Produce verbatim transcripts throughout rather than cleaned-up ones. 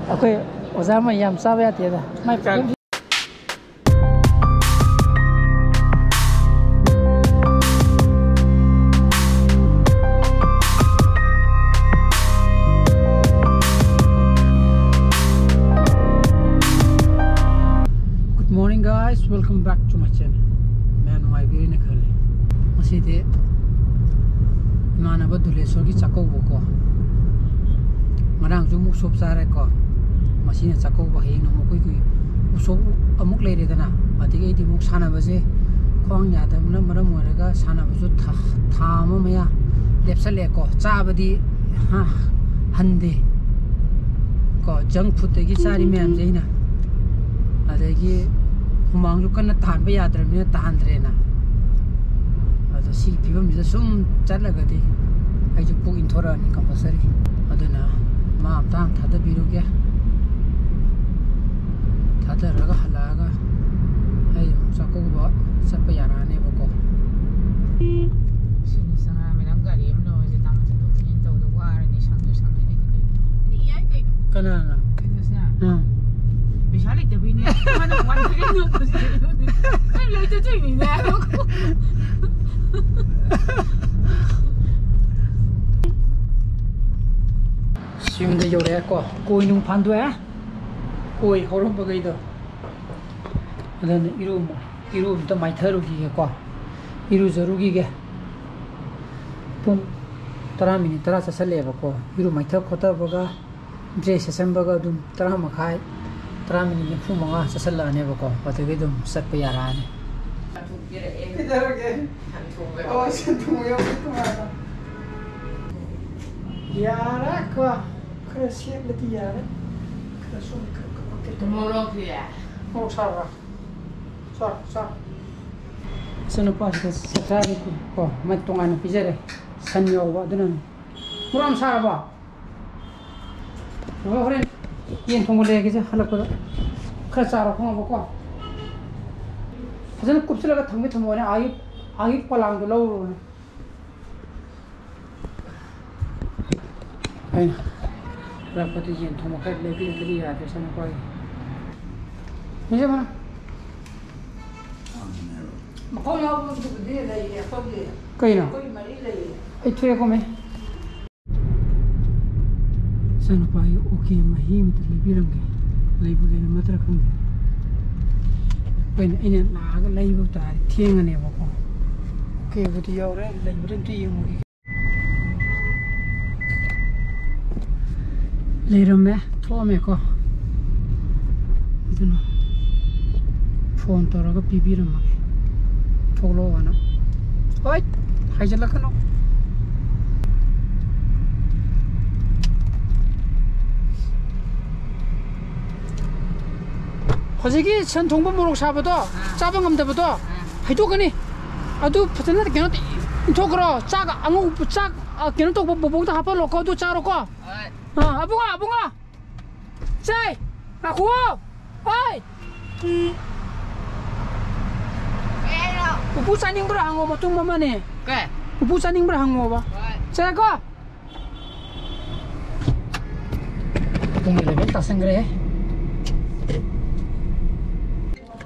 ꯑꯩꯈꯣꯏ ꯑꯣꯖꯥ ꯑꯃ ꯌꯥꯝ ꯆꯥꯕ ꯌꯥꯗꯦꯗ꯫ ꯃꯥꯏ ꯆꯥ- Good morning, guys. Welcome back to my channel. ꯃꯌꯥꯝ ꯅꯨꯡꯉꯥꯏꯕꯤꯔꯤꯅ ꯈꯜꯂꯤ꯫ ꯉꯁꯤꯗꯤ ꯏꯃꯥꯟꯅꯕ ꯙꯨꯂꯦꯁꯣꯔꯒꯤ ꯆꯥꯛꯀꯧꯕꯀꯣ꯫ ꯉꯔꯥꯡꯁꯨ ꯑꯃꯨꯛ ꯎꯁꯣꯞ ꯆꯥꯔꯦꯀꯣ꯫ ꯉꯁꯤꯅ ꯆꯥꯛꯀꯧꯕ, ꯍꯌꯦꯡꯅ ꯑꯃꯨꯛ ꯑꯩꯈꯣꯏꯒꯤ ꯎꯁꯣꯞ ꯑꯃꯨꯛ ꯂꯩꯔꯦꯗꯅ꯫ ꯑꯗꯒꯤ ꯑꯩꯗꯤ ꯑꯃꯨꯛ ꯁꯥꯟꯅꯕꯁꯦ ꯈ꯭ꯋꯥꯡ ꯌꯥꯗꯕꯅ ꯃꯔꯝ ꯑꯣꯏꯔꯒ ꯁꯥꯟꯅꯕꯁꯨ ꯊꯥ, ꯊꯥ ꯑꯃ ꯃꯌꯥ ꯂꯦꯞꯁꯜꯂꯦꯀꯣ꯫ ꯆꯥꯕꯗꯤ, ꯍꯥ, ꯍꯟꯗꯦ ꯀꯣ꯫ Junk foodꯇꯒꯤ ꯆꯥꯔꯤ ꯃꯌꯥꯝꯁꯦ ꯑꯩꯅ꯫ ꯑꯗꯒꯤ ꯍꯨꯃꯥꯡꯁꯨ ꯀꯟꯅ ꯇꯥꯍꯟꯕ ꯌꯥꯗ꯭ꯔꯕꯅꯤꯅ ꯇꯥꯍꯟꯗ꯭ꯔꯦꯅ꯫ ꯑꯗꯣ ꯁꯤꯒꯤ ꯐꯤꯕꯝꯁꯤꯗ ꯁꯨꯝ ꯆꯠꯂꯒꯗꯤ ꯑꯩꯁꯨ ꯄꯨꯛ ꯏꯟꯊꯣꯔꯛꯑꯅꯤ compulsory꯫ ꯑꯗꯨꯅ ꯃꯥ ꯑꯝꯇ ꯍꯥꯟꯅ ꯊꯥꯗꯕꯤꯔꯨꯒꯦ꯫ ꯊꯥꯗꯔꯒ ꯍꯜꯂꯛꯑꯒ ꯑꯩ ꯑꯃꯨꯛ ꯆꯥꯛꯀꯧꯕ ꯆꯠꯄ ꯌꯥꯔꯛꯑꯅꯦꯕꯀꯣ꯫ ꯁꯤꯅꯤ ꯆꯉꯥ ꯃꯦꯗꯥꯝ, ꯒꯥꯔꯤ ꯑꯃ ꯂꯧꯔꯁꯦ, ꯇꯥꯃꯣ ꯆꯠꯊꯣꯛ ꯆꯠꯁꯤꯟ ꯇꯧꯕꯗ ꯋꯥꯔꯅꯤ, ꯁꯪꯁꯨ ꯁꯪꯅꯗꯦ꯫ ꯑꯗꯨ ꯀꯩꯅꯣ? ꯑꯩ ꯌꯥꯏ ꯀꯩꯅꯣ? ꯀꯅꯥꯅ? ꯀꯩꯅꯣꯁꯤꯅ? ꯑꯥ꯫ ꯄꯩꯁꯥ ꯂꯩꯇꯕꯩꯅꯦ꯫ ꯃꯥꯅ one three ꯅꯣꯛꯄꯁꯦ꯫ ꯑꯩ ꯂꯩꯇ ꯇꯧꯔꯤꯅꯤꯅꯦ꯫ ꯌꯨꯝꯗ ꯌꯧꯔꯛꯑꯦꯀꯣ꯫ ꯀꯣꯏ ꯅꯨꯡ ꯐꯥꯟꯗꯣꯛꯑꯦ꯫ ꯀꯣꯏ ꯍꯧꯔꯝꯕꯈꯩꯗꯣ꯫ ꯑꯗꯨꯅ ꯏꯔꯨ, ꯏꯔꯨ ꯑꯝꯇ ꯃꯥꯏꯊꯔꯨꯈꯤꯒꯦꯀꯣ꯫ ꯏꯔꯨꯖꯔꯨꯈꯤꯒꯦ꯫ ꯄꯨꯡ ꯇꯔꯥ ꯃꯤꯅꯤꯠ ꯇꯔꯥ ꯆꯠꯁꯜꯂꯛꯑꯦꯕꯀꯣ꯫ ꯏꯔꯨ ꯃꯥꯏꯊ ꯈꯣꯠꯊꯕꯒ, dress ꯁꯦꯠꯆꯟꯕꯒ ꯑꯗꯨꯝ ꯇꯔꯥ ꯃꯈꯥꯏ, ꯇꯔꯥ ꯃꯤꯅꯤꯠ ꯅꯤꯐꯨ ꯃꯉꯥ ꯆꯠꯁꯜꯂꯛꯑꯅꯦꯕꯀꯣ꯫ ꯑꯗꯨꯗꯒꯤ ꯑꯗꯨꯝ ꯆꯠꯄ ꯌꯥꯔꯛꯑꯅꯤ꯫ ꯀꯩꯗꯧꯔꯒꯦ? ꯑꯣ, ꯁꯦꯟ ꯊꯨꯝ ꯌꯥꯎꯕ ꯇꯣꯉꯥꯟꯅ꯫ ꯌꯥꯔꯦꯀꯣ꯫ ꯈꯔ ꯁꯦꯠꯂꯗꯤ ꯌꯥꯔꯦ꯫ ꯈꯔ ꯁꯨꯝ ꯈꯔ ꯀꯞꯄꯛꯀꯦ ꯇꯧꯕ꯫ ꯃꯣꯔꯣꯛꯁꯦ꯫ ꯃꯣꯔꯣꯛ ꯁꯥꯕ꯭ꯔꯥ? ꯆꯥꯎ, ꯆꯥꯎ꯫ ꯏꯆꯟꯅꯨꯄꯥꯁꯤꯗ ꯆꯥꯛ ꯆꯥꯔꯤ ꯀꯣ, ꯃꯥ ꯇꯣꯉꯥꯟꯅ ꯄꯤꯖꯔꯦ꯫ ꯁꯟ ꯌꯥꯎꯕ ꯑꯗꯨꯅꯅꯦ꯫ ꯃꯣꯔꯣꯛ ꯌꯥꯝ ꯁꯥꯔꯕꯣ? ꯍꯣꯏ, ꯍꯣꯔꯦꯟ ꯌꯦꯟ ꯊꯣꯡꯕ ꯂꯩꯔꯒꯦꯁꯦ, ꯍꯜꯂꯛꯄꯗ꯫ ꯈꯔ ꯆꯥꯔꯣ, ꯈꯪꯉꯕꯀꯣ? ꯐꯖꯅ ꯀꯨꯞꯁꯤꯜꯂꯒ ꯊꯝꯒꯦ ꯊꯝꯃꯣꯅꯦ, ꯑꯥꯒꯤ, ꯑꯥꯒꯤ ꯄꯣꯂꯥꯡꯗꯣ ꯂꯧꯔꯨꯔꯣꯅꯦ꯫ ꯑꯩꯅ ꯂꯥꯛꯄꯗ ꯌꯦꯟ ꯊꯣꯡꯕ ꯈꯔ ꯂꯩꯕꯤꯔꯒꯗꯤ ꯌꯥꯗ꯭ꯔꯦ ꯁꯅꯥꯄꯥꯒꯤ꯫ ꯃꯤꯁꯦ ꯃꯥ꯫ ꯃꯈꯣꯡ ꯌꯥꯎꯕꯗꯨꯕꯨꯗꯤ ꯂꯩꯌꯦ ꯑꯩꯈꯣꯏꯒꯤ꯫ ꯀꯩꯅꯣ? ꯑꯩꯈꯣꯏ ꯃꯔꯤ ꯂꯩꯌꯦ꯫ ꯑꯩ ꯊꯣꯛꯑꯦ ꯈꯣꯃꯦ꯫ ꯏꯆꯥꯅꯨꯄꯥꯒꯤ ꯑꯣꯀꯦ ꯃꯍꯤ ꯑꯃꯇ ꯂꯩꯕꯤꯔꯝꯒꯦ꯫ ꯂꯩꯕꯨ ꯂꯩꯔꯝꯃꯗ꯭ꯔꯥ ꯈꯪꯗꯦ꯫ ꯑꯩꯈꯣꯏꯅ, ꯑꯩꯅ ꯂꯥꯛꯑꯒ ꯂꯩꯕ ꯇꯥꯔꯗꯤ ꯊꯦꯡꯉꯅꯦꯕꯀꯣ꯫ ꯑꯣꯀꯦꯕꯨꯗꯤ ꯌꯧꯔꯦ, ꯂꯩꯕ꯭ꯔꯥ ꯑꯝꯇ ꯌꯦꯡꯉꯨꯈꯤꯒꯦ꯫ ꯂꯩꯔꯝꯃꯦ, ꯊꯣꯛꯑꯝꯃꯦꯀꯣ꯫ ꯑꯗꯨꯅ ꯐꯣꯟ ꯇꯧꯔꯒ ꯄꯤꯕꯤꯔꯝꯃꯒꯦ꯫ ꯊꯣꯛꯂꯛꯑꯣꯅ꯫ ꯍꯣꯏ, ꯍꯥꯏꯖꯤꯜꯂꯛꯀꯅꯨ꯫ ꯍꯧꯖꯤꯛꯀꯤ ꯁꯟ ꯊꯣꯡꯕ ꯃꯣꯔꯣꯛ ꯁꯥꯕꯗꯣ, ꯆꯥꯕ ꯉꯝꯗꯕꯗꯣ, ꯍꯩꯗꯣꯛꯀꯅꯤ꯫ ꯑꯗꯨ ꯐꯖꯅ ꯀꯩꯅꯣ ꯏꯟꯊꯣꯛꯈ꯭ꯔꯣ꯫ ꯆꯥꯛ ꯑꯉꯧꯕ, ꯆꯥꯛ, ꯑ, ꯀꯩꯅꯣ ꯇꯧꯕ ꯕꯣꯕꯣꯛꯇ ꯍꯥꯞꯄꯜꯂꯣꯀꯣ, ꯑꯗꯨ ꯆꯥꯔꯣꯀꯣ꯫ ꯍꯣꯏ꯫ ꯑꯥ, ꯑꯕꯨꯡꯉꯣ, ꯑꯕꯨꯡꯉꯣ! ꯆꯥꯏ! ꯉꯥꯏꯈꯨꯑꯣ! ꯍꯣꯏ! ꯀꯩ ꯍꯥꯏꯅꯣ? ꯄꯨꯄꯨ ꯆꯥꯅꯤꯡꯕ꯭ꯔꯥ ꯍꯪꯉꯣ, ꯃꯇꯨꯝ ꯑꯃꯅꯦ꯫ ꯀꯩ? ꯄꯨꯄꯨ ꯆꯥꯅꯤꯡꯕ꯭ꯔꯥ ꯍꯪꯉꯣꯕ꯫ ꯍꯣꯏ꯫ ꯆꯥꯏꯀꯣ? ꯄꯨꯡ eleven ꯇꯥꯁꯟꯈ꯭ꯔꯦ꯫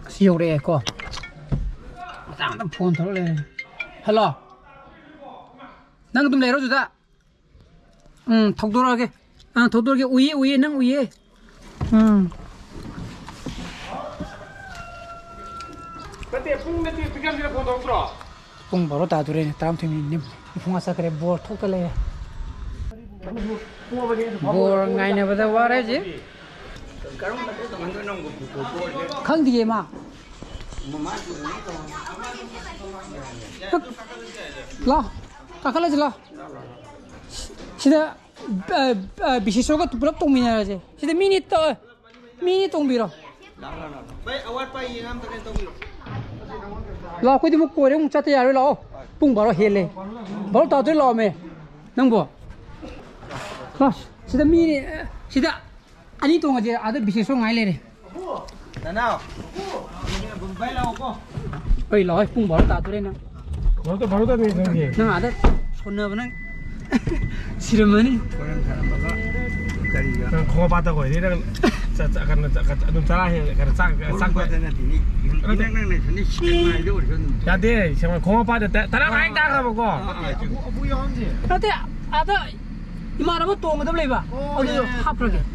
ꯑꯁꯤ ꯌꯧꯔꯛꯑꯦꯀꯣ꯫ ꯃꯇꯥꯡꯗ ꯐꯣꯟ ꯇꯧꯔ ꯂꯩꯔꯦ꯫ ꯍꯜꯂꯣ꯫ ꯅꯪ ꯑꯗꯨꯝ ꯂꯩꯔꯣ ꯑꯗꯨꯗ꯫ ꯎꯝ, ꯊꯧꯗꯣꯔꯛꯑꯒꯦ꯫ ꯑꯥ, ꯊꯧꯗꯣꯔꯛꯑꯒꯦ꯫ ꯎꯏꯌꯦ, ꯎꯏꯌꯦ, ꯅꯪ ꯎꯏꯌꯦ꯫ ꯎꯝ꯫ ꯅꯠꯇꯦ, ꯄꯨꯡ ꯅꯠꯇꯦ, ꯄꯤꯛꯑꯞꯁꯤꯗ ꯐꯣꯟ ꯇꯧꯔꯛꯇ꯭ꯔꯣ? ꯄꯨꯡ ꯕꯥꯔꯣ ꯇꯥꯗꯣꯔꯦꯅꯦ, ꯇꯔꯥꯃꯥꯊꯣꯏ ꯃꯤꯅꯤꯠ ꯅꯤꯐꯨ ꯃꯉꯥ ꯆꯠꯈ꯭ꯔꯦ, ꯕꯣꯔ ꯊꯣꯛꯇ ꯂꯩꯔꯦ꯫ ꯕꯣꯔ ꯉꯥꯏꯅꯕꯗ ꯋꯥꯔꯦ ꯍꯧꯖꯤꯛ꯫ ꯀꯔꯝꯕ ꯇꯧꯍꯟꯗꯣꯏꯅꯣ? ꯈꯪꯗꯤꯌꯦ ꯃꯥ꯫ ꯂꯥꯎ, ꯀꯥꯈꯠꯂꯁꯤ ꯂꯥꯎ꯫ ꯁꯤꯗ, ꯑ, ꯑ, ꯕꯤꯁꯦꯁꯣꯔꯒ ꯄꯨꯂꯞ ꯇꯣꯡꯃꯤꯟꯅꯔꯁꯦ꯫ ꯁꯤꯗ ꯃꯤꯅꯤꯠ ꯇ-, ꯃꯤꯅꯤꯠ ꯇꯣꯡꯕꯤꯔꯣ꯫ ꯂꯥꯛꯑꯣ, ꯂꯥꯛꯑꯣ, ꯂꯥꯛꯑꯣ꯫ ꯚꯥꯏ, ꯑꯋꯥꯠꯄ ꯌꯦꯡꯉ ꯑꯝꯇ ꯀꯩꯅꯣ ꯇꯧꯕꯤꯔꯣ꯫ ꯂꯥꯛꯑꯣ, ꯑꯩꯈꯣꯏꯗꯤ ꯑꯃꯨꯛ ꯀꯣꯏꯔꯦ, ꯑꯃꯨꯛ ꯆꯠꯇ ꯌꯥꯔꯣꯏ, ꯂꯥꯛꯑꯣ꯫ ꯄꯨꯡ ꯕꯥꯔꯣ ꯍꯦꯜꯂꯦ꯫ ꯕꯥꯔꯣ ꯇꯥꯗꯣꯏ ꯂꯥꯛꯑꯣꯃꯦ꯫ ꯅꯪꯕꯣ꯫ ꯂꯥꯛꯑꯣ, ꯁꯤꯗ ꯃꯤ, ꯁꯤꯗ ꯑꯅꯤ ꯇꯣꯡꯉꯁꯦ, ꯑꯥꯗ ꯕꯤꯁꯦꯁꯣꯔ ꯉꯥꯏ ꯂꯩꯔꯦ꯫ ꯅꯅꯥꯎ꯫ ꯚꯥꯏ, ꯂꯥꯛꯑꯣꯀꯣ꯫ ꯑꯩ ꯂꯥꯛꯑꯣ, ꯄꯨꯡ ꯕꯥꯔꯣ ꯇꯥꯗꯣꯔꯦ ꯅꯪ꯫ ꯕꯥꯔꯣ ꯇꯥ-, ꯕꯥꯔꯣ ꯇꯥꯗꯣꯔꯦ ꯅꯪꯒꯤ꯫ ꯅꯪ ꯑꯥꯗ ꯁꯣꯟꯅꯕ ꯅꯪ ꯁꯤꯔꯝꯃꯅꯤ꯫ ꯍꯣꯔꯦꯟ ꯁꯥꯟꯅꯕꯒ꯫ ꯀꯔꯤꯒ? ꯅꯪ ꯈꯣꯡꯉꯥꯝꯄꯥꯠꯇ ꯑꯣꯏꯔꯗꯤ ꯅꯪ ꯆ-, ꯆ-, ꯀꯩꯅꯣ, ꯆ-, ꯑꯗꯨꯝ ꯆꯔꯥ ꯍꯦꯜ-, ꯀꯩꯅꯣ, ꯆꯥꯛ, ꯆꯥꯛ ꯈꯣꯡꯉꯥꯝꯄꯥꯠꯇ ꯅꯠꯇꯦꯅꯦ꯫ ꯅꯠꯇꯦ꯫ ꯏꯅꯛ ꯅꯛꯅ ꯁꯨꯝ ꯁꯦꯛꯃꯥꯏꯗ ꯑꯣꯏꯔꯁꯨ ꯑꯗꯨꯝ ꯌꯥꯗꯦ, ꯁꯦꯛꯃꯥꯏ ꯈꯣꯡꯉꯥꯝꯄꯥꯠꯇ ꯇ-, ꯇꯔꯥ ꯃꯈꯥꯏ ꯇꯥꯈ꯭ꯔꯕꯀꯣ꯫ ꯑꯥ, ꯑꯥ, ꯆꯨꯝꯃꯤ꯫ ꯅꯠꯇꯦ, ꯑꯥꯗ ꯏꯃꯥꯟꯅꯕ ꯇꯣꯡꯒꯗꯕ ꯂꯩꯕ꯫ ꯑꯣ, ꯑꯗꯨꯗꯣ ꯌꯥꯏ, ꯌꯥꯏ, ꯍꯥꯞꯈ꯭ꯔꯒꯦ꯫ ꯌꯥꯏ꯫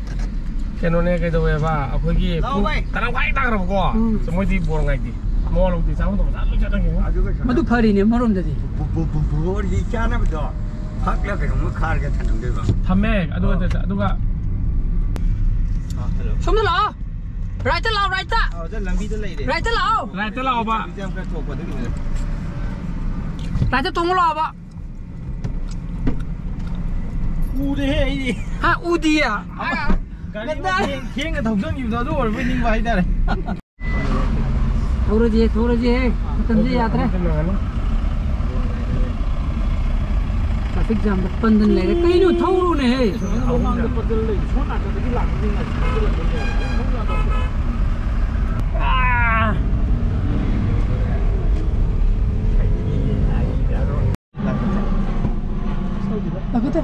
ꯀꯩꯅꯣꯅꯦ, ꯀꯩꯗꯧꯋꯦꯕ, ꯑꯩꯈꯣꯏꯒꯤ ꯂꯥꯛꯑꯣ, ꯄꯨꯡ ꯚꯥꯏ꯫ ꯇꯔꯥ ꯃꯈꯥꯏ ꯇꯥꯈ꯭ꯔꯕꯀꯣ꯫ ꯎꯝ꯫ ꯃꯣꯏꯗꯤ ꯕꯣꯔ ꯉꯥꯏꯗꯦ꯫ ꯃꯋꯥ ꯂꯧꯗꯦ, ꯆꯥꯐꯝ ꯊꯣꯛꯄ ꯆꯥ ꯂꯣꯏ ꯆꯠꯅꯈꯤꯕ꯫ ꯑꯗꯨꯒ ꯃꯗꯨ ꯐꯔꯤꯅꯦ ꯑꯃꯔꯣꯝꯗꯗꯤ꯫ ꯕꯣ-, ꯕꯣ-, ꯕꯣ-, ꯕꯣꯔꯒꯤ ꯆꯥꯅꯕꯗꯣ ꯐꯛꯂ ꯀꯩꯅꯣꯝꯃ ꯈꯥꯔꯒ ꯊꯅꯝꯗꯣꯏꯕ꯫ ꯊꯝꯃꯦ, ꯑꯗꯨꯒ ꯑꯣ꯫ ꯆꯠ-, ꯑꯗꯨꯒ ꯑꯥ, ꯍꯜꯂꯣ꯫ ꯁꯣꯝꯗ ꯂꯥꯛꯑꯣ꯫ ꯔꯥꯏꯠꯇ ꯂꯥꯛꯑꯣ, ꯔꯥꯏꯠꯇ꯫ ꯑꯥ, ꯑꯣꯖꯥ, ꯂꯝꯕꯤꯗ ꯂꯩꯔꯦ꯫ ꯔꯥꯏꯠꯇ ꯂꯥꯛꯑꯣ꯫ ꯔꯥꯏꯠꯇ ꯂꯥꯛꯑꯣꯕ꯫ ꯂꯝꯕꯤꯁꯦ ꯌꯥꯝ ꯈꯔ ꯊꯣꯛꯄ ꯑꯗꯨꯒꯤꯅꯤꯗ꯫ ꯔꯥꯏꯠꯇ ꯇꯣꯡꯉ ꯂꯥꯛꯑꯣꯕ꯫ ꯎꯗꯦꯍꯦ ꯑꯩꯗꯤ꯫ ꯍꯥ, ꯎꯗꯤꯌꯦ? ꯑꯃ ꯒꯥꯔꯤ ꯑꯃ ꯅꯠꯇꯦ꯫ ꯊꯦꯡ-, ꯊꯦꯡꯅ ꯊꯧꯖꯟꯈꯤꯕꯗꯣ ꯑꯗꯨ ꯑꯣꯏꯔꯕꯣꯏ ꯅꯤꯡꯕ ꯍꯥꯏꯇꯥꯔꯦ꯫ ꯊꯧꯔꯁꯤꯍꯦ, ꯊꯧꯔꯁꯤꯍꯦ꯫ ꯃꯇꯝꯁꯦ ꯌꯥꯗ꯭ꯔꯦ꯫ ꯇ꯭ꯔꯥꯐꯤꯛ ꯖꯥꯝꯗ ꯄꯟꯗꯅ ꯂꯩꯔꯦ꯫ ꯀꯩꯅꯣ, ꯊꯧꯔꯨꯅꯦꯍꯦ꯫ ꯃꯃꯥꯡꯗ ꯄꯟꯗꯅ ꯂꯩ꯫ ꯁꯣꯝ ꯅꯥꯀꯟꯗꯒꯤ ꯂꯥꯛꯄꯁꯤꯡ ꯉꯥꯏꯁꯤ ꯊꯧꯖꯤꯜꯂꯛꯄ ꯌꯥꯏ꯫ ꯑꯥ! ꯂꯥꯛꯀꯗ꯭ꯔꯥ? ꯂꯥꯛꯀꯗꯦ꯫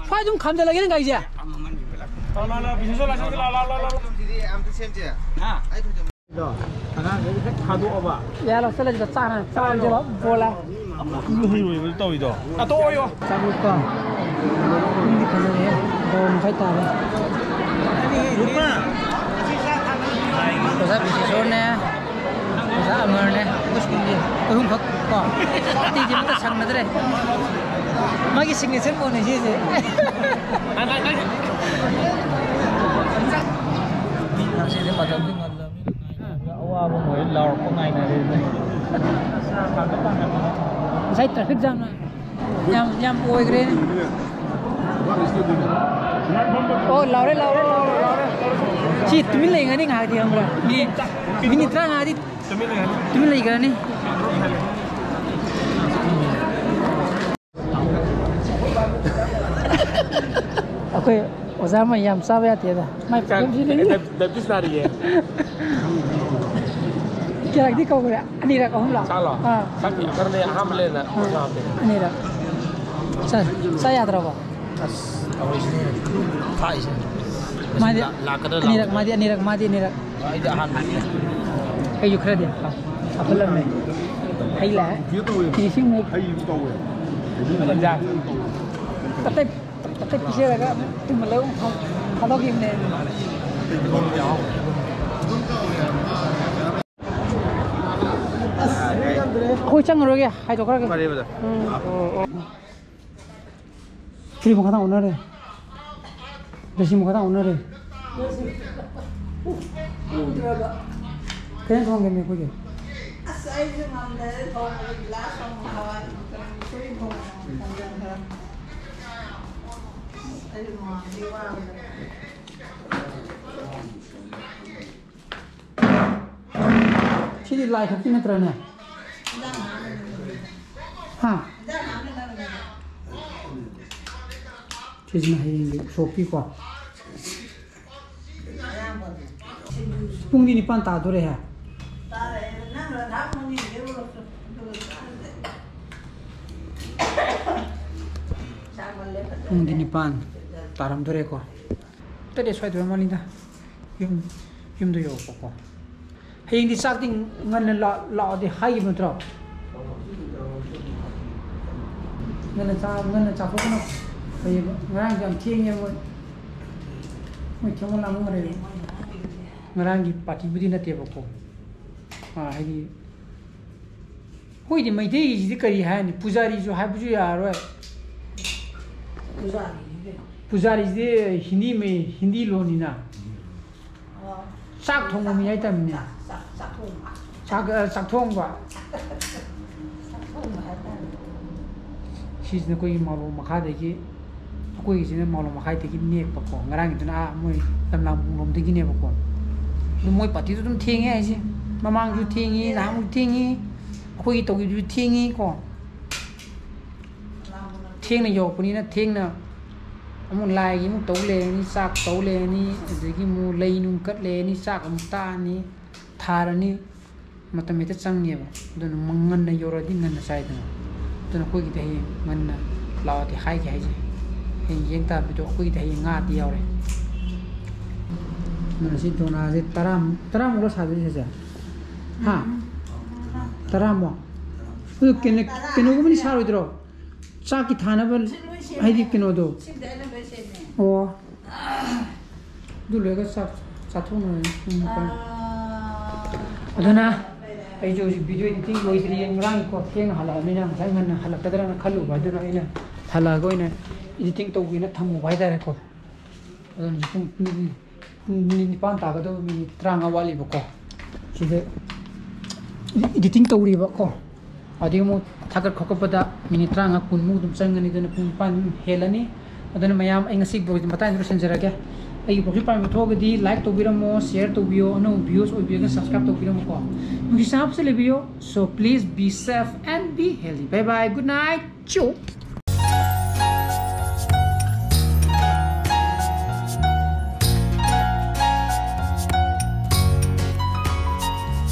ꯁ꯭ꯋꯥꯏ ꯑꯗꯨꯝ ꯈꯥꯝꯖꯜꯂꯒꯦꯅꯦ ꯒꯥꯔꯤꯁꯦ꯫ ꯂꯥꯎ, ꯂꯥꯎ, ꯂꯥꯎ, ꯕꯤꯁꯦꯁꯣꯔ, ꯂꯥꯛꯁꯟꯁꯤ, ꯂꯥꯎ, ꯂꯥꯎ, ꯂꯥꯎ, ꯂꯥꯎ꯫ ꯁꯤꯗꯤ ꯑꯝꯇ ꯁꯦꯝꯁꯦ꯫ ꯍꯥ? ꯑꯩ ꯐꯩꯖꯣꯝ ꯑꯉꯥꯡꯈꯩꯗꯤ ꯍꯦꯛ ꯊꯥꯗꯣꯛꯑꯕ꯫ ꯌꯥ, ꯂꯧꯁꯜꯂꯁꯤꯗ ꯆꯥꯅ ꯆꯥꯔꯁꯤꯔꯣ? ꯕꯣꯜꯂꯦ꯫ ꯑꯃꯨꯛ ꯍꯩꯔꯣꯏꯕ ꯇꯧꯔꯤꯗꯣ꯫ ꯑꯇꯣꯛꯑꯣꯌꯣ꯫ ꯆꯥꯛꯂꯨꯛꯀꯣ꯫ ꯅꯪꯗꯤ ꯐꯖꯔꯦꯍꯦ꯫ ꯕꯥꯔꯣ ꯃꯈꯥꯏ ꯇꯥꯔꯦ꯫ ꯑꯣꯖꯥ ꯕꯤꯁꯦꯁꯣꯔꯅꯦ, ꯑꯣꯖꯥ ꯑꯃꯔꯅꯦ, ꯑꯩꯈꯣꯏ ꯁ꯭ꯀꯨꯜꯒꯤ ꯑꯩꯈꯣꯏ ꯑꯍꯨꯝꯈꯛ ꯀꯣ꯫ ꯑꯇꯩꯗꯤ ꯑꯃꯠꯇ ꯁꯪꯅꯗ꯭ꯔꯦ꯫ ꯃꯥꯒꯤ signature ꯄꯣꯠꯅꯦ ꯁꯤꯁꯦ꯫ ꯉꯁꯤꯗꯤ ꯃꯇꯝꯁꯤ ꯉꯜꯂꯕꯅꯤꯅ ꯉꯥꯏꯅꯕꯗ ꯑꯋꯥꯕ ꯑꯃ ꯑꯣꯏꯔꯦ, ꯂꯥꯎꯔꯛꯄ ꯉꯥꯏꯅꯔꯦ꯫ ꯉꯁꯥꯏ traffic jamꯅ ꯌꯥꯝ, ꯌꯥꯝ ꯑꯣꯏꯈ꯭ꯔꯦ꯫ ꯑꯣ, ꯂꯥꯎꯔꯦ, ꯂꯥꯎꯔꯦ, ꯂꯥꯎꯔꯦ, ꯂꯥꯎꯔꯦ꯫ ꯁꯤ ꯇꯨꯃꯤꯟ ꯂꯩꯉꯅꯤ ꯉꯥꯏꯍꯥꯛꯇꯤ, ꯈꯪꯕ꯭ꯔꯥ? ꯃꯤꯅꯤꯠ, ꯃꯤꯅꯤꯠ ꯇꯔꯥꯃꯉꯥꯗꯤ ꯇꯨꯃꯤꯟ ꯂꯩꯈ꯭ꯔꯅꯤ꯫ ꯑꯩꯈꯣꯏ ꯑꯣꯖꯥ ꯑꯃ ꯌꯥꯝ ꯆꯥꯕ ꯌꯥꯗꯦꯗ꯫ ꯃꯥꯏ ꯆꯥꯛ ꯄꯨꯈꯝꯁꯤꯗꯤ ꯗꯥꯏ-, ꯗꯥꯏꯕꯤꯇꯤꯁ ꯅꯥꯔꯤꯌꯦ꯫ ꯀꯌꯥꯔꯛꯇꯤ ꯀꯧꯈ꯭ꯔꯦ? ꯑꯅꯤꯔꯛ, ꯑꯍꯨꯝꯂꯛ? ꯆꯥꯂꯣ? ꯑꯥ꯫ ꯆꯥꯛꯇꯤ ꯈꯔꯅꯦ ꯑꯍꯥꯟꯕ ꯂꯩꯅ ꯑꯥ꯫ ꯑꯅꯤꯔꯛ꯫ ꯆꯥ-, ꯆꯥ ꯌꯥꯗ꯭ꯔꯕꯣ? ꯑꯁ, ꯇꯧꯔꯤꯁꯤꯅꯦ꯫ ꯊꯥꯛꯏꯁꯦ꯫ ꯃꯥꯗꯤ ꯂꯥꯛ-, ꯂꯥꯛꯀꯗ꯭ꯔꯥ ꯑꯅꯤꯔꯛ, ꯂꯥꯛꯑꯣꯏꯗ꯭ꯔꯥ? ꯃꯥꯗꯤ ꯑꯅꯤꯔꯛ, ꯃꯥꯗꯤ ꯑꯅꯤꯔꯛ꯫ ꯑꯩꯗꯤ ꯑꯍꯥꯟꯕ꯫ ꯑꯩꯁꯨ ꯈꯔꯗꯤ ꯍꯥꯞ-, ꯍꯥꯞꯍꯜꯂꯝꯃꯦ꯫ ꯍꯩ ꯂꯥꯛꯑꯦ꯫ ꯀꯩꯅꯣ ꯇꯧꯋꯦ꯫ ꯏꯁꯤꯡꯃꯨꯛ꯫ ꯍꯩꯁꯨ ꯇꯧꯋꯦ꯫ ꯑꯇꯩ, ꯑꯇꯩ ꯄꯤꯖꯔꯒ ꯑꯃꯨꯛ ꯇꯨꯝꯍꯜꯂꯒ ꯑꯃꯨꯛ ꯊꯥꯗꯣꯛꯈꯤꯕꯅꯦ꯫ ꯑꯩꯈꯣꯏ ꯆꯪꯉꯔꯣꯏꯒꯦ, ꯍꯥꯏꯗꯣꯛꯈ꯭ꯔꯒꯦ꯫ ꯐꯔꯦ, brother꯫ ꯎꯝ꯫ ꯐꯨꯔꯤꯠ ꯃꯈꯥ ꯇꯥꯡ ꯑꯣꯟꯅꯔꯦ꯫ ꯖꯔꯁꯤ ꯃꯈꯥ ꯇꯥꯡ ꯑꯣꯟꯅꯔꯦ꯫ ꯎꯗ꯭ꯔꯕ꯫ ꯀꯩꯅꯣ ꯊꯣꯡꯒꯦ, ꯃꯤ ꯑꯩꯈꯣꯏꯒꯤ? ꯑꯁ, ꯑꯩꯁꯨ ꯉꯝꯗꯔꯦ ꯊꯣꯡꯕꯗ, ꯒꯤꯂꯥꯁ ꯑꯃ ꯍꯋꯥꯏ ꯊꯣꯡꯕ, ꯐꯨꯔꯤꯠ ꯊꯣꯡꯕ ꯊꯣꯡꯖꯤꯟꯈ꯭ꯔꯦ꯫ ꯑꯩꯁꯨ ꯅꯣꯡꯉꯥꯟꯕꯗꯩ ꯋꯥꯕꯗ꯫ ꯁꯤꯗꯤ ꯂꯥꯏ ꯈꯛꯀꯤ ꯅꯠꯇ꯭ꯔꯅꯦ? ꯍꯥ? ꯁꯤꯁꯤꯅ ꯍꯌꯦꯡꯒꯤ ꯎꯁꯣꯞꯀꯤꯀꯣ꯫ ꯄꯨꯡꯗꯤ ꯅꯤꯄꯥꯟ ꯇꯥꯗꯣꯔꯦꯍꯦ꯫ ꯄꯨꯡꯗꯤ ꯅꯤꯄꯥꯟ ꯇꯥꯔꯝꯗꯣꯔꯦꯀꯣ꯫ ꯇꯔꯦꯠ ꯁ꯭ꯋꯥꯏꯗ ꯑꯣꯏꯔ ꯃꯥꯜꯂꯤꯗ꯫ ꯌꯨꯝ, ꯌꯨꯝꯗ ꯌꯧꯔꯛꯄꯀꯣ꯫ ꯍꯌꯦꯡꯗꯤ ꯆꯥꯛꯇꯤ ꯉꯟꯅ ꯂꯥ-, ꯂꯥꯛꯑꯣꯗꯤ ꯍꯥꯏꯈꯤꯕ ꯅꯠꯇ꯭ꯔꯣ? ꯉꯟꯅ ꯆꯥ-, ꯉꯟꯅ ꯆꯥꯊꯣꯛꯄꯅ ꯐꯩꯌꯦꯕ꯫ ꯉꯔꯥꯡꯁꯨ ꯌꯥꯝ ꯊꯦꯡꯉꯦ ꯃꯣꯏ꯫ ꯃꯣꯏ ꯊꯦꯡꯃꯟ ꯂꯥꯡꯃꯟꯈ꯭ꯔꯦꯕ꯫ ꯉꯔꯥꯡꯒꯤ ꯄꯥꯔꯇꯤꯕꯨꯗꯤ ꯅꯠꯇꯦꯕꯀꯣ꯫ ꯑꯥ, ꯍꯥꯏꯗꯤ ꯑꯩꯈꯣꯏꯗꯤ ꯃꯩꯇꯩꯒꯤꯁꯤꯗꯤ ꯀꯔꯤ ꯍꯥꯏꯅꯤ? ꯄꯨꯖꯥꯔꯤꯁꯨ ꯍꯥꯏꯕꯁꯨ ꯌꯥꯔꯔꯣꯏ꯫ ꯄꯨꯖꯥꯔꯤꯁꯤꯗꯤ ꯀꯩꯅꯣ? ꯄꯨꯖꯥꯔꯤꯁꯤꯗꯤ ꯍꯤꯟꯗꯤ ꯃꯩ-, ꯍꯤꯟꯗꯤ ꯂꯣꯟꯅꯤꯅ꯫ ꯑꯣ꯫ ꯆꯥꯛ ꯊꯣꯡꯕ ꯃꯤ ꯍꯥꯏꯇꯥꯔꯦꯅꯦ꯫ ꯆꯥꯛ, ꯆꯥꯛ, ꯆꯥꯛ ꯊꯣꯡꯕ꯫ ꯆꯥꯛ, ꯑ, ꯆꯥꯛ ꯊꯣꯡꯕ꯫ ꯆꯥꯛ ꯊꯣꯡꯕ ꯍꯥꯏꯇꯥꯔꯦ꯫ ꯁꯤꯁꯤꯅ ꯑꯩꯈꯣꯏꯒꯤ ꯃꯥꯂꯣꯝ ꯃꯈꯥꯗꯒꯤ, ꯑꯩꯈꯣꯏꯒꯤꯁꯤꯅ ꯃꯥꯂꯣꯝ ꯃꯈꯥꯏꯗꯒꯤ ꯅꯦꯛꯄꯀꯣ꯫ ꯉꯔꯥꯡꯒꯤꯗꯨꯅ ꯑꯥ ꯃꯣꯏ ꯂꯝꯂꯥꯡ ꯂꯣꯝꯗꯒꯤꯅꯦꯕꯀꯣ꯫ ꯑꯗꯨ ꯃꯣꯏ ꯄꯥꯔꯇꯤꯗꯨ ꯑꯗꯨꯝ ꯊꯦꯡꯉꯦ ꯍꯥꯏꯁꯦ꯫ ꯃꯃꯥꯡꯁꯨ ꯊꯦꯡꯉꯤ, ꯅꯍꯥꯟꯃꯨꯛ ꯊꯦꯡꯉꯤ, ꯑꯩꯈꯣꯏꯒꯤ ꯇꯧꯈꯤꯕꯗꯨꯁꯨ ꯊꯦꯡꯉꯤ ꯀꯣ꯫ ꯊꯦꯡꯅ ꯌꯧꯔꯛꯄꯅꯤꯅ ꯊꯦꯡꯅ ꯑꯃꯨꯛ ꯂꯥꯏꯒꯤ ꯑꯃꯨꯛ ꯇꯧ ꯂꯩꯔꯅꯤ, ꯆꯥꯛ ꯇꯧ ꯂꯩꯔꯅꯤ, ꯑꯗꯒꯤ ꯑꯃꯨꯛ ꯂꯩ ꯅꯨꯡ ꯀꯠ ꯂꯩꯔꯅꯤ, ꯆꯥꯛ ꯑꯃꯨꯛ ꯇꯥꯛꯑꯅꯤ, ꯊꯥꯔꯅꯤ꯫ ꯃꯇꯝ ꯍꯦꯛꯇ ꯆꯪꯉꯦꯕ꯫ ꯑꯗꯨꯅ ꯃ-, ꯉꯟꯅ ꯌꯧꯔꯗꯤ ꯉꯟꯅ ꯆꯥꯏꯗꯅ꯫ ꯑꯗꯨꯅ ꯑꯩꯈꯣꯏꯒꯤꯗꯤ ꯍꯌꯦꯡ ꯉꯟꯅ ꯂꯥꯛꯑꯣꯗꯤ ꯍꯥꯏꯒꯦ ꯍꯥꯏꯁꯦ꯫ ꯍꯌꯦꯡ ꯌꯦꯡ ꯇꯥꯕꯤꯗꯣ ꯑꯩꯈꯣꯏꯒꯤꯗꯤ ꯍꯌꯦꯡ ꯉꯥꯗꯤ ꯌꯥꯎꯔꯦ꯫ ꯑꯗꯨꯅ ꯁꯤ ꯗꯣꯅꯥꯁꯦ ꯇꯔꯥ, ꯇꯔꯥꯃꯨꯛ ꯂꯣ ꯁꯥꯗꯣꯏꯁꯦ ꯁꯦ? ꯍꯥ? ꯇꯔꯥꯃꯨꯛ? ꯑꯗꯨ ꯀꯩꯅꯣ, ꯀꯩꯅꯣꯒꯨꯝꯕꯗꯤ ꯁꯥꯔꯣꯏꯗ꯭ꯔꯣ? ꯆꯥꯛꯀꯤ ꯊꯥꯅꯕ, ꯁꯤ ꯂꯣꯏ ꯁꯦꯝꯃꯦ꯫ ꯍꯥꯏꯗꯤ ꯀꯩꯅꯣꯗꯣ꯫ ꯁꯤꯗ ꯑꯩꯅ ꯂꯣꯏ ꯁꯦꯝꯃꯦ꯫ ꯑꯣ꯫ ꯑꯗꯨ ꯂꯣꯏꯔꯒ ꯆꯥꯛ ꯆꯥꯊꯣꯛꯅꯔꯅꯤ ꯄꯨꯡ ꯅꯤꯄꯥꯟ꯫ ꯑꯥ꯫ ꯑꯗꯨꯅ ꯑꯩꯁꯨ ꯍꯧꯖꯤꯛ video editing ꯂꯣꯏꯗ꯭ꯔꯤꯌꯦ꯫ ꯉꯔꯥꯡꯀꯣ ꯊꯦꯡꯅ ꯍꯜꯂꯛꯑꯕꯅꯤꯅ ꯉꯁꯥꯏ ꯉꯟꯅ ꯍꯜꯂꯛꯀꯗ꯭ꯔꯥꯅ ꯈꯜꯂꯨꯕ꯫ ꯑꯗꯨꯅ ꯑꯩꯅ ꯍꯜꯂꯛꯑꯒ ꯑꯣꯏꯅ editing ꯇꯧꯒꯦꯅ ꯊꯝꯃꯨꯕ ꯍꯥꯏꯇꯥꯔꯦꯀꯣ꯫ ꯑꯗꯨꯅ ꯍꯧꯖꯤꯛ ꯄꯨꯡ, ꯄꯨꯡ, ꯄꯨꯡ ꯅꯤꯄꯥꯟ ꯇꯥꯒꯗꯕ minute ꯇꯔꯥꯃꯉꯥ ꯋꯥꯠꯂꯤꯕꯀꯣ꯫ ꯁꯤꯗ editing ꯇꯧꯔꯤꯕꯀꯣ꯫ ꯑꯗꯨꯗꯩ ꯑꯃꯨꯛ ꯊꯥꯒꯠ ꯈꯣꯠꯀꯠꯄꯗ minute ꯇꯔꯥꯃꯉꯥ ꯀꯨꯟꯃꯨꯛ ꯑꯗꯨꯝ ꯆꯪꯒꯅꯤ꯫ ꯑꯗꯨꯅ ꯄꯨꯡ ꯅꯤꯄꯥꯟ ꯑꯗꯨꯝ ꯍꯦꯜꯂꯅꯤ꯫ ꯑꯗꯨꯅ ꯃꯌꯥꯝ, ꯑꯩ ꯉꯁꯤ vlogꯁꯦ ꯃꯇꯥꯡꯁꯤꯗ ꯂꯣꯏꯁꯤꯟꯖꯔꯒꯦ꯫ ꯑꯩꯒꯤ vlogꯁꯦ ꯄꯥꯝꯕ ꯊꯣꯛꯑꯒꯗꯤ like ꯇꯧꯕꯤꯔꯝꯃꯣ, share ꯇꯧꯕꯤꯌꯣ, ꯑꯅꯧꯕ viewers ꯑꯣꯏꯕꯤꯔꯒ subscribe ꯇꯧꯕꯤꯔꯝꯃꯨꯀꯣ꯫ ꯅꯨꯡꯁꯤ ꯆꯥꯟꯅꯕꯁꯦ ꯂꯩꯕꯤꯌꯣ꯫ So please be safe and be healthy. Bye bye. Good night. Ciao.